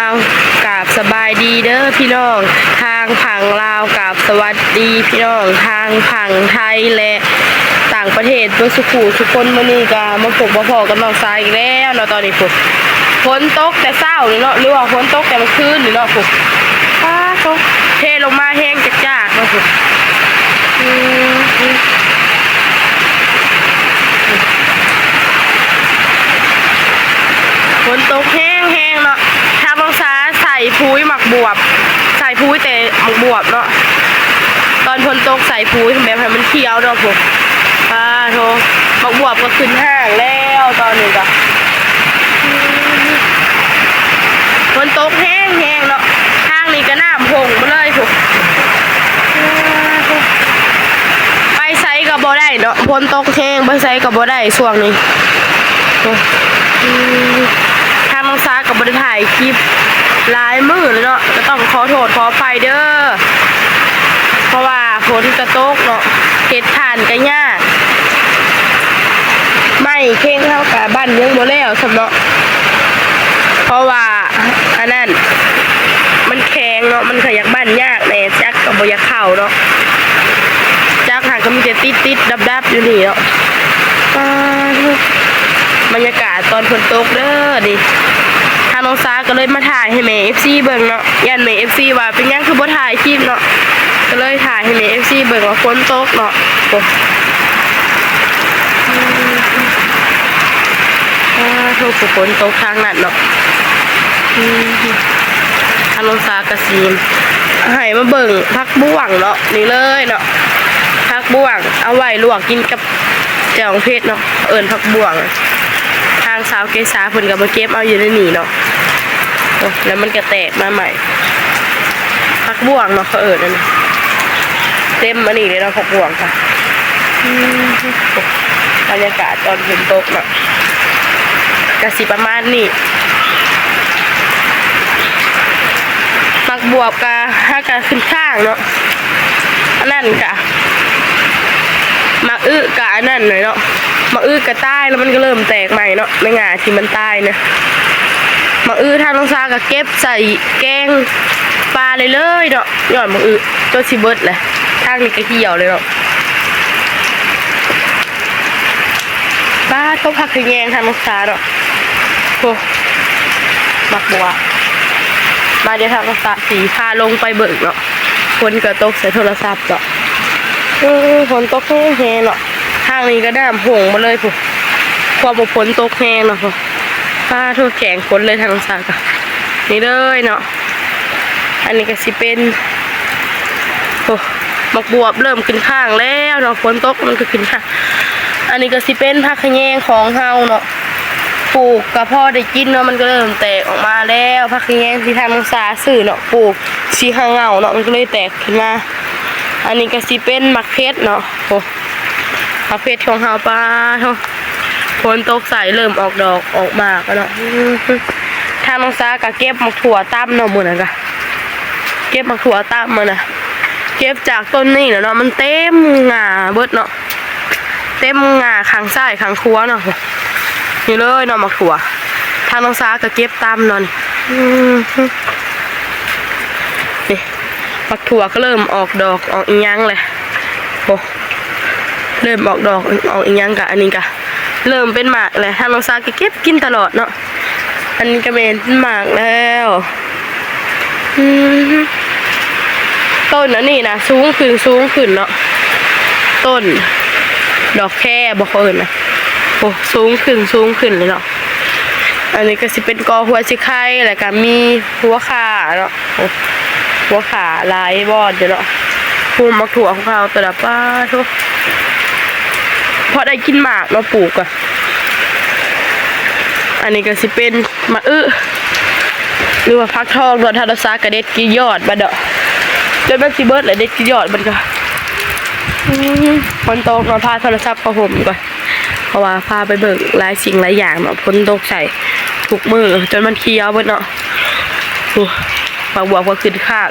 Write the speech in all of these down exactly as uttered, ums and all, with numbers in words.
ลาว กราบสบายดีเด้อพี่น้อง ทางฝั่งลาว กราบสวัสดีพี่น้อง ทางฝั่งไทยและต่างประเทศเบิดสุขุสุคน มื้อนี้ก็มาพบมาพ้อกับน้องสาอีกแล้วเนาะ ตอนนี้พุ้น ฝนตกแต่เช้านี่เนาะ หรือว่าฝนตกแต่เมื่อคืนนี่เนาะพุ้น ฟ้าตก เทลงมาแฮงจักๆเนาะพุ้น อืม ฝนตกแฮงๆเนาะ ทางน้องสาใส่ปุ๋ยหมากบวบ ใส่ปุ๋ยแต่หมากบวบเนาะ ตอนฝนตกใส่ปุ๋ยแบบให้มันเขียวเนาะพุ้น อ่าโธ่ หมากบวบก็ขึ้นห้างแล้วตอนนี้ก็ ฝนตกแฮงๆเนาะ ทางนี้ก็น้ำท่วมมาเลยพุ้น ไปไสก็บ่ได้เนาะ ฝนตกแฮง ไปไสก็บ่ได้ช่วงนี้ โอ้ อืม ทางน้องสาก็บ่ได้ถ่ายคลิปหลายมื้อเลยเนาะ ก็ต้องขอโทษขออภัยเด้อ เพราะว่าฝนก็ตกเนาะ เฮ็ดถ่านก็ยาก ไม้เข่งเฮาก็บั้นยังบ่แล้วซ้ำเนาะ เพราะว่าอันนั้น มันแข็งเนาะ มันก็อยากบั้นยากแหน่ จักรก็บ่อยากเข้าเนาะ จักรหาก็มีแต่ติดๆดับๆอยู่นี่เนาะ อ่า บรรยากาศตอนฝนตกเด้อนี่ ทางน้องสาก็เลยมาถ่ายให้แม่เอฟซีเบิ่งเนาะ ย่านแม่เอฟซีว่าเป็นหยังคือบ่ถ่ายคลิปเนาะ ก็เลยถ่ายให้แม่เอฟซีเบิ่งว่าฝนตกเนาะ โอ้ อ่า โธ่ ฝนตกทางนั้นเนาะ อืม ทางน้องสากะสิให้มาเบิ่งผักบ่วงเนาะ นี่เลยเนาะ ผักบ่วง เอาไว้ลวกกินกับแจ่วเผ็ดเนาะ เอิ้นผักบ่วง ทางสาวเกษาเพิ่นก็มาเก็บเอาอยู่ในนี่เนาะ โอ้ แล้วมันก็แตกมาใหม่ ผักบ่วงเนาะ เขาเอิ้นนั่นน่ะ เต็มอันนี้เลยเนาะ ผักบ่วงค่ะ อืม บรรยากาศตอนฝนตกเนาะ ก็สิประมาณนี้ หมากบวบกะ หากะขึ้นข้างเนาะ อันนั้นกะ หมากอึกะอันนั้นหน่อยเนาะ หมากอึกะตายแล้วมันก็เริ่มแตกใหม่เนาะ ในหญ้าที่มันตายนะ หมากอึทางน้องสากะเก็บใส่แกงปลาเลยเลยเนาะ ยอดหมากอึจนสิเบิดเลย ทางนี้ก็เหี่ยวเลยเนาะ ปาด ก็ผักขะแยงทางน้องสาเนาะ โอ้ หมากบวบ มาเดี๋ยวทางน้องสาสิพาลงไปเบิ่งเนาะ ฝนก็ตกใส่โทรศัพท์เนาะ เออ ฝนตกแฮงๆเนาะ ทางนี้ก็น้ำท่วมหมดเลยพุ้น ความว่าฝนตกแฮงเนาะพุ้น ปาด ทั่วแขงฝนเลยทางน้องสาก็ นี่เลยเนาะ อันนี้ก็สิเป็น โอ้ หมากบวบเริ่มขึ้นข้างแล้วเนาะ ฝนตกมันก็ขึ้นข้าง อันนี้ก็สิเป็นผักขะแยงของเฮาเนาะ ปลูกก็พอได้กินเนาะ มันก็เริ่มแตกออกมาแล้ว ผักขะแยงที่ทางน้องสาซื้อเนาะ ปลูกสี่ห้าเง่าเนาะ มันก็เลยแตกขึ้นมา อันนี้ก็สิเป็นหมากเผ็ดเนาะ โอ้ หมากเผ็ดของเฮา ปาดโธ่ ฝนตกใส่เริ่มออกดอกออกหมากแล้วเนาะ อืม ทางน้องสาก็เก็บหมากถั่วตำเนาะ มื้อนั้นก็เก็บหมากถั่วตำมื้อนะ เก็บจากต้นนี้แหละเนาะ มันเต็มหญ้าเบิดเนาะ เต็มหญ้าข้างซ้ายข้างขวาเนาะ นี่เลยเนาะ หมากถั่ว ทางน้องสาก็เก็บตำเนาะนี่ อืม นี่ หมากถั่วก็เริ่มออกดอกออกอีหยังเลย โอ้ เริ่มออกดอกออกอีหยังกะ อันนี้กะ เริ่มเป็นหมากแล้ว ทางน้องสาก็เก็บกินตลอดเนาะ อันนี้ก็เป็นหมากแล้ว อืม ต้นอันนี้นะ สูงขึ้น สูงขึ้นเนาะ ต้นดอกแคบ่เขาเอิ้นนะ โอ้ สูงขึ้น สูงขึ้นเลยเนาะ อันนี้ก็สิเป็นกอหัวสิไค แล้วก็มีหัวข่าเนาะ โอ้ หัวข่าหลายบอนอยู่เนาะ พุ้นหมากถั่วของเฮาแต่ละ ปาดโธ่ พอได้กินหมากเนาะ ปลูกอะ อันนี้ก็สิเป็นหมากอึ หรือว่าผักทองเนาะ ทางน้องสาก็เด็ดกินยอดมันเนาะ จนมันสิเบิดแล้วเด็ดกินยอดมันก็ อืม ฝนตกเนาะ พาโทรศัพท์เข้าห่มก่อน เพราะว่าพาไปเบิ่งหลายสิ่งหลายอย่างเนาะ ฝนตกใส่ทุกมื้อจนมันเขียวเบิดเนาะ โอ้ หมากบวบก็ขึ้นข้าง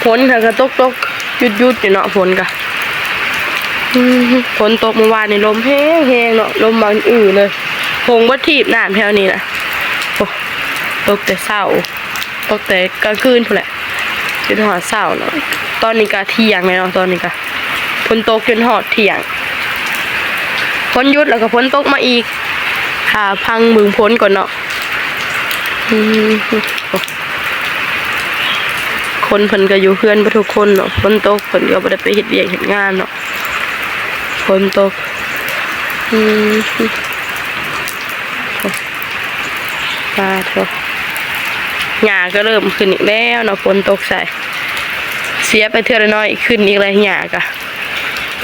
ฝนค่ะก็ตกตกหยุดหยุดอยู่เนาะ ฝนก็ อืม ฝนตกเมื่อวานนี่ลมแฮงแฮงเนาะ ลมบางอื้อเลย หงบ่ถีบน้ำแถวนี้นะ โอ้ ตกแต่เช้า ตกแต่กลางคืนพู้นแหละ จนฮอดเช้าเนาะ ตอนนี้ก็เที่ยงแล้วเนาะ ตอนนี้ก็ฝนตกจนฮอดเที่ยง ฝนหยุดแล้วก็ฝนตกมาอีก ถ้าพังเบิ่งฝนก่อนเนาะ อืม คนเพิ่นก็อยู่เฮือนเบิดทุกคนเนาะ ฝนตกเพิ่นก็บ่ได้ไปเฮ็ดเวียกเฮ็ดงานเนาะ ฝนตก อืม ปาดโธ่ หญ้าก็เริ่มขึ้นอีกแล้วเนาะ ฝนตกใส่ เสียไปเทื่อละน้อย ขึ้นอีกแล้วหญ้าก็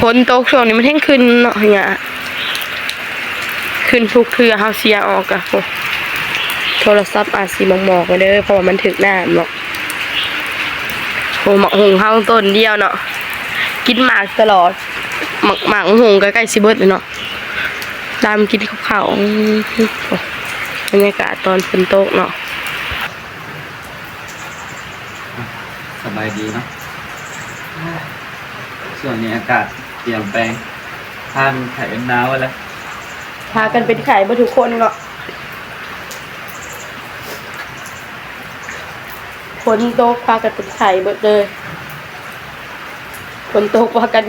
ฝนตกช่วงนี้มันแฮงขึ้นเนาะ หญ้า ขึ้นทุกเทื่อ เฮาเสียออกก็ โอ้ โทรศัพท์อาจสิหมอกๆ ไปเด้อ เพราะว่ามันถืกน้ำเนาะ โอ้ หมากฮุ่งเฮาต้นเดียวเนาะ กินหมากตลอด หมาก หมากฮุ่งก็ใกล้สิเบิดแล้วเนาะ ตามกินกับข้าว อืม โอ้ บรรยากาศตอนฝนตกเนาะ สบายดีเนาะ ช่วงนี้อากาศเปลี่ยนแปลง พากันไข้กันหนาวแล้ว พากันเป็นไข้เบิดทุกคนเนาะ ฝนตกพากันเป็นไข้เบิดเลย ฝนตกพากัน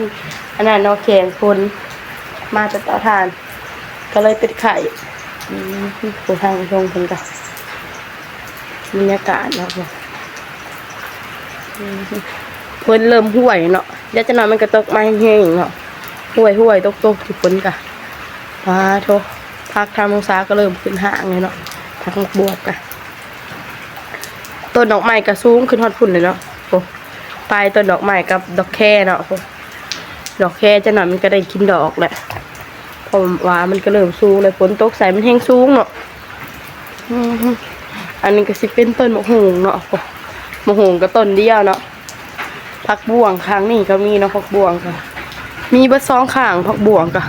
อันนั้นเนาะ แข่งฝน มาแต่เตาถ่าน ก็เลยเป็นไข้ อืม ผู้ทางช่วงเพิ่นก็ บรรยากาศเนาะ อืม ฝนเริ่มห้วยเนาะ เดี๋ยวจักหน่อยมันก็ตกมาแฮงๆ เนาะ ห้วยๆ ตกๆ อยู่ฝนก็ ปาดโธ่ ผักทางมังสาก็เริ่มขึ้นหางเลยเนาะ ผักหมากบวบก็ ต้นดอกไม้ก็สูงขึ้นฮอดพุ้นเลยเนาะ โอ้ ปลายต้นดอกไม้กับดอกแคเนาะ โอ้ ดอกแคจักหน่อยมันก็ได้กินดอกแหละ เพราะว่ามันก็เริ่มสูงเลย ฝนตกใส่มันแฮงสูงเนาะ อืม อันนี้ก็สิเป็นต้นหมากฮุ่งเนาะ โอ้ หมากฮุ่งก็ต้นเดียวเนาะ ผักบ่วงข้างนี้ก็มีเนาะ ผักบ่วงก็มีเบิดสองข้าง ผักบ่วงก็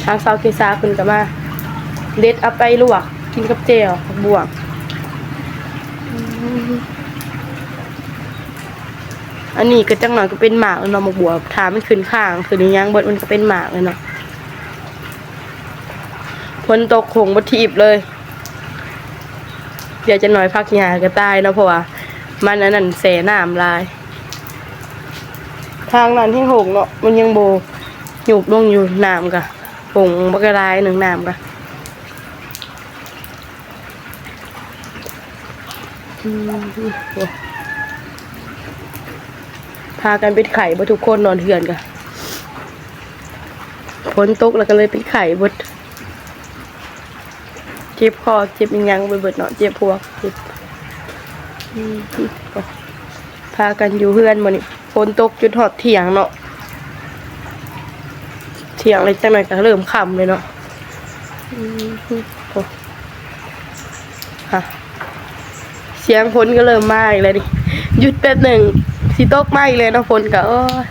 ทางสาวเกษาเพิ่นก็มาเด็ดเอาไปลวกกินกับแจ่ว ผักบ่วง อืม อันนี้ก็จักหน่อยก็เป็นหมากแล้วเนาะ หมากบวบ ถ้ามันขึ้นข้าง ขึ้นอีหยังเบิดมันก็เป็นหมากเลยเนาะ ฝนตกฮุ่งบ่ถีบเลย เดี๋ยวจักหน่อยผักหญ้าก็ตายเนาะ เพราะว่ามันอันนั้นแช่น้ำหลาย ทางนั้นแฮงฮุ่งเนาะ มันยังบ่ยุบลงอยู่ น้ำก็ฮุ่งบักหลายหนึ่ง น้ำก็ อืม พากันเป็นไข้เบิดทุกคน นอนเฮือนก็ ฝนตกแล้วก็เลยเป็นไข้เบิด เจ็บคอ เจ็บอีหยังไปเบิดเนาะ เจ็บหัว เจ็บ อืม พากันอยู่เฮือนมื้อนี้ ฝนตกจนฮอดเที่ยงเนาะ เที่ยงแล้วจักหน่อยก็เริ่มค่ำเลยเนาะ อืม โอ้ ฮะ เสียงฝนก็เริ่มมาอีกแล้วนี่ หยุดแป๊บหนึ่ง สิตกมาอีกแล้วเนาะ ฝนก็ โอ้ย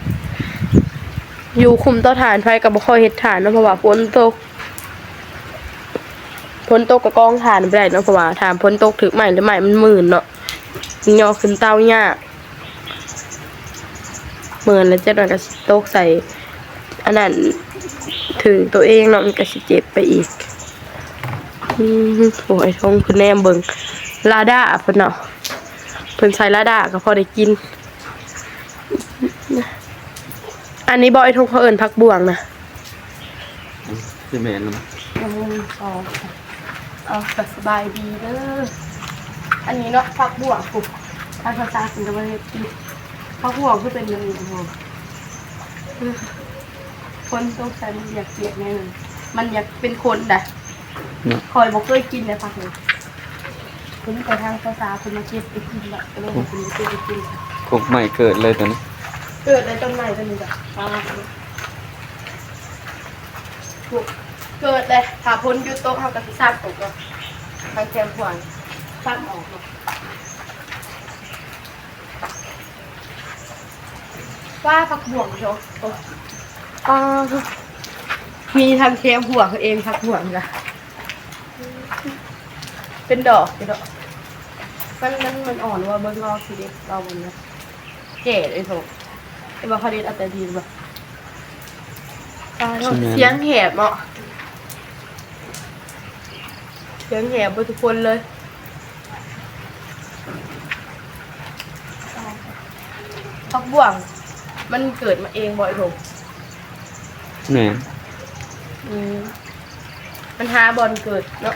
อยู่คุมเตาถ่าน ไฟก็บ่ค่อยเฮ็ดถ่านเนาะ เพราะว่าฝนตก ฝนตกก็กองถ่านบ่ได้เนาะ เพราะว่าถ้าฝนตกถืกไม้ หรือไม้มันมื่นเนาะ มันย่อขึ้นเตายาก เมื่อยแล้วจักหน่อยก็สิตกใส่ อันนั้น ถืกตัวเองเนาะ มันก็สิเจ็บไปอีก อืม โอ้ย ทงเพิ่นแนมเบิ่ง ลาด้าเพิ่นเนาะ เพิ่นใส่ลาด้าก็พอได้กิน อันนี้บ่ ไอ้ทงเขาเอิ้นผักบ่วงนะ อืม สิแม่นแล้วมั้ง หนึ่ง สอง สาม เอา ก็สบายดีเด้อ อันนี้เนาะ ผักบ่วง ปลูก ผักภาษาอังกฤษก็บ่ได้กิน ผักบ่วงคือเป็นแบบนี้ โอ้โห ฝนตกใส่มันอยากเปียกแน่เลย มันอยากเป็นคนนะ เนาะ ข้อยบ่เคยกินเลยผักนี่ เพิ่นไปทางภาษา เพิ่นมาเก็บไปกินละ ก็เลยให้เพิ่นมาเก็บไปกิน กกใหม่เกิดเลยตัวนี้ เกิดเลยต้นใหม่ต้นนี้จ้ะ ปาด เกิดเลย ถ้าฝนหยุดตก เฮาก็สิซักออกเนาะ ทางแคมพวงซักออกเนาะ ว่าผักบ่วงเนาะ โอ้ อ่า มีทางแคมพวงเอง ผักบ่วงจ้ะ เป็นดอก เป็นดอก มัน มัน มันอ่อนว่าเบิ่งลอกสิเด็ดเอามันนะ แก่เลยโถ แต่ว่าเขาเด็ดเอาแต่ดีบ่ ตายแล้ว สิแม่น เสียงแหบเนาะ เสียงแหบเบิดทุกคนเลย ผักบ่วง มันเกิดมาเองบ่อยโถ แม่น อืม มันหาบ่อนเกิดเนาะ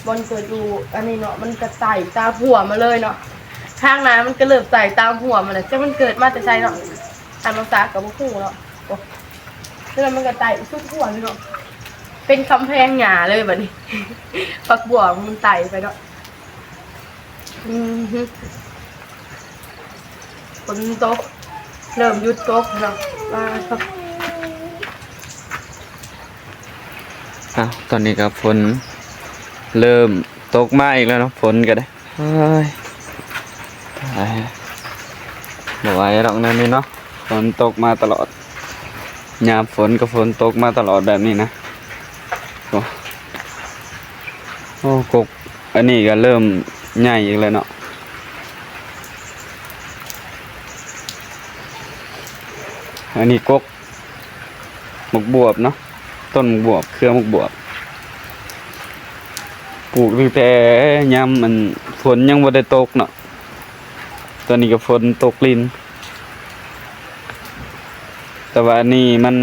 บ่อนเกิดอยู่ อันนี้เนาะ มันกระไต่ตามหัวมาเลยเนาะ ทางหน้ามันก็เริ่มไต่ตามหัวมาแล้ว จักมันเกิดมาแต่ไสเนาะ ทางภาษาก็บ่ฮู้เนาะ โอ้ แล้วมันก็ไต่สุดหัวเลยเนาะ เป็นกำแพงหญ้าเลยบัดนี้ ผักบ่วงมันไต่ไปเนาะ อืมฮึ ฝนตก เริ่มหยุดตกเนาะ ว้าว อ้าว ตอนนี้ก็ฝนเริ่มตกมาอีกแล้วเนาะ ฝนก็ได้ เฮ้ย ตาย บ่ไหวดอกแนวนี้เนาะ ฝนตกมาตลอด ยามฝนก็ฝนตกมาตลอดแบบนี้นะ โอ้ โอ้ กก อันนี้ก็เริ่มใหญ่อีกแล้วเนาะ อันนี้กก หมากบวบเนาะ ต้นหมากบวบ เครือหมากบวบ ปลูกตั้งแต่ยามมันฝนยังบ่ได้ตกเนาะ ตอนนี้ก็ฝนตกลิน แต่ว่าอันนี้มัน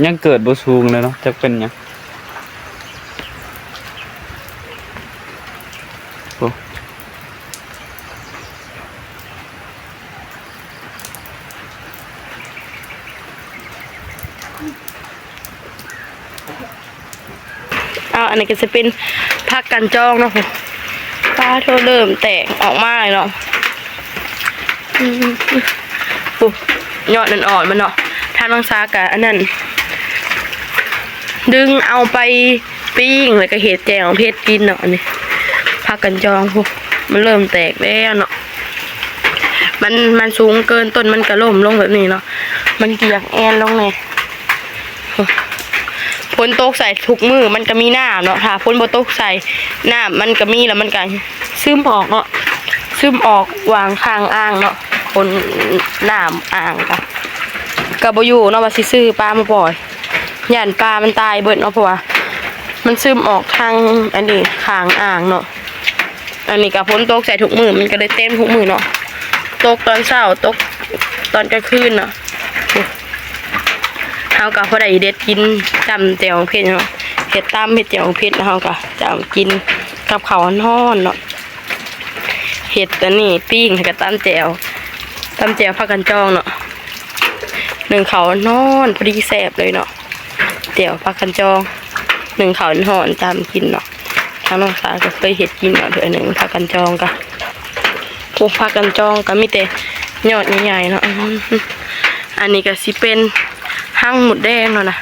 ยังเกิดบ่สูงเลยเนาะ จักเป็นหยัง โอ้ เอา อันนี้ก็จะเป็นผักกันจองเนาะ ปาโท เริ่มแตกออกมาเลยเนาะ อืม โอ้ ยอดอ่อนๆมันเนาะ ทางน้องสากะอันนั้น ดึงเอาไปปิ้ง แล้วก็เฮ็ดแจ่วเผ็ดกินเนาะ อันนี้ ผักกันจอง โอ้ มันเริ่มแตกแล้วเนาะ มัน มันสูงเกิน ต้นมันก็ล้มลงแบบนี้เนาะ มันก็อยากแอ่นลงแน่ ฝนตกใส่ทุกมื้อมันก็มีน้ำเนาะ ถ้าฝนบ่ตกใส่ น้ำมันก็มี แล้วมันก็ซึมออกเนาะ ซึมออกวางข้างอ่างเนาะ ฝน น้ำอ่างก็ ก็บ่อยู่เนาะ ว่าสิซื้อปลามาปล่อย ย้านปลามันตายเบิดเนาะ เพราะว่ามันซึมออกทางอันนี้ข้างอ่างเนาะ อันนี้ก็ฝนตกใส่ทุกมื้อ มันก็เลยเต็มทุกมื้อเนาะ ตกตอนเช้า ตกตอนกลางคืนเนาะ เฮาก็พอได้เด็ดกิน ตำแจ่วเผ็ดเนาะ เฮ็ดตำเฮ็ดแจ่วเผ็ด แล้วเฮาก็จะเอากินกับข้าวฮ้อนๆเนาะ เฮ็ดอันนี้ปิ้ง แล้วก็ตำแจ่ว ตำแจ่วผักกันจองเนาะ นึ่งข้าวฮ้อนพอดีแซ่บเลยเนาะ แจ่วผักกันจอง นึ่งข้าวฮ้อนตำกินเนาะ ทางน้องสาวก็เคยเฮ็ดกินเนาะ เทื่อหนึ่งผักกันจองก็ พวกผักกันจองก็มีแต่ยอดใหญ่ๆเนาะ อืม อันนี้ก็สิเป็นฮังมดแดงเนาะนะ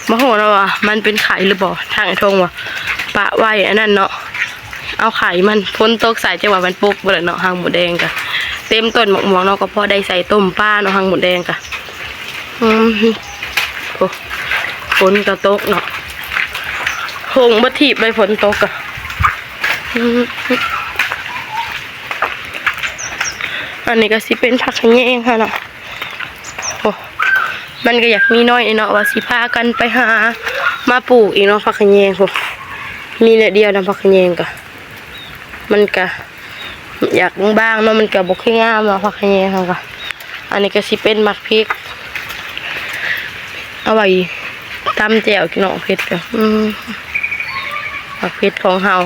บ่ฮู้เนาะว่ามันเป็นไข่หรือบ่ ทางไอ้ทงว่าปะไว้อันนั้นเนาะ เอาไข่มัน ฝนตกใส่จังหวะมันปกเบิดเนาะ ฮังมดแดงก็เต็มต้นหมากม่วงเนาะ ก็พอได้ใส่ต้มปลาเนาะ ฮังมดแดงก็ อืม โอ้ ฝนก็ตกเนาะ หงบ่ถีบเลย ฝนตกอะ อืม อันนี้ก็สิเป็นผักขะแยงค่ะเนาะ โอ้ มันก็อยากมีน้อยเนาะ ว่าสิพากันไปหามาปลูกอีกเนาะ ผักขะแยง โอ้ มีน้อยเดียวนะ ผักขะแยงก็ มันก็อยากบางๆเนาะ มันก็บ่ค่อยงามเนาะ ผักขะแยงเฮาก็ อันนี้ก็สิเป็นหมากพริก เอาไว้ตำแจ่วกินเนาะ เผ็ดก็ อืม หมากพริกของเฮา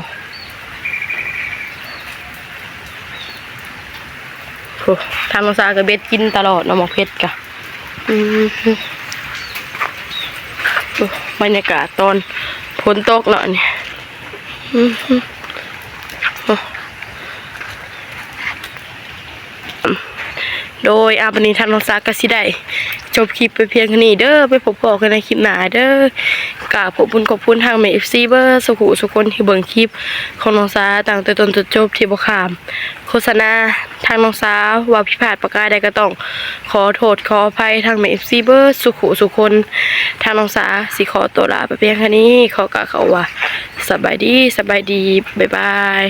โอ้ ทางน้องสาวก็เด็ดกินตลอดเนาะ หมากพริกก็ อืม โอ้ บรรยากาศตอนฝนตกเนาะนี่ อืม โอ้ โดย อ่ะ บัดนี้ทางน้องสาวก็สิได้จบคลิปไปเพียงเท่านี้เด้อ ไปพบพ้อกันในคลิปหน้าเด้อ กราบขอบคุณ ขอบคุณทางแม่ เอฟซี เบิดสุขุสุคนที่เบิ่งคลิปของน้องสาวตั้งแต่ต้นจนจบที่บ่ข้ามโฆษณา ทางน้องสาวว่าผิดพลาดประการใดก็ต้องขอโทษขออภัยทางแม่ เอฟซี เบิดสุขุสุคน ทางน้องสาวสิขอตัวลาไปเพียงเท่านี้ ขอกล่าวคำว่าสบายดี สบายดี บ๊ายบาย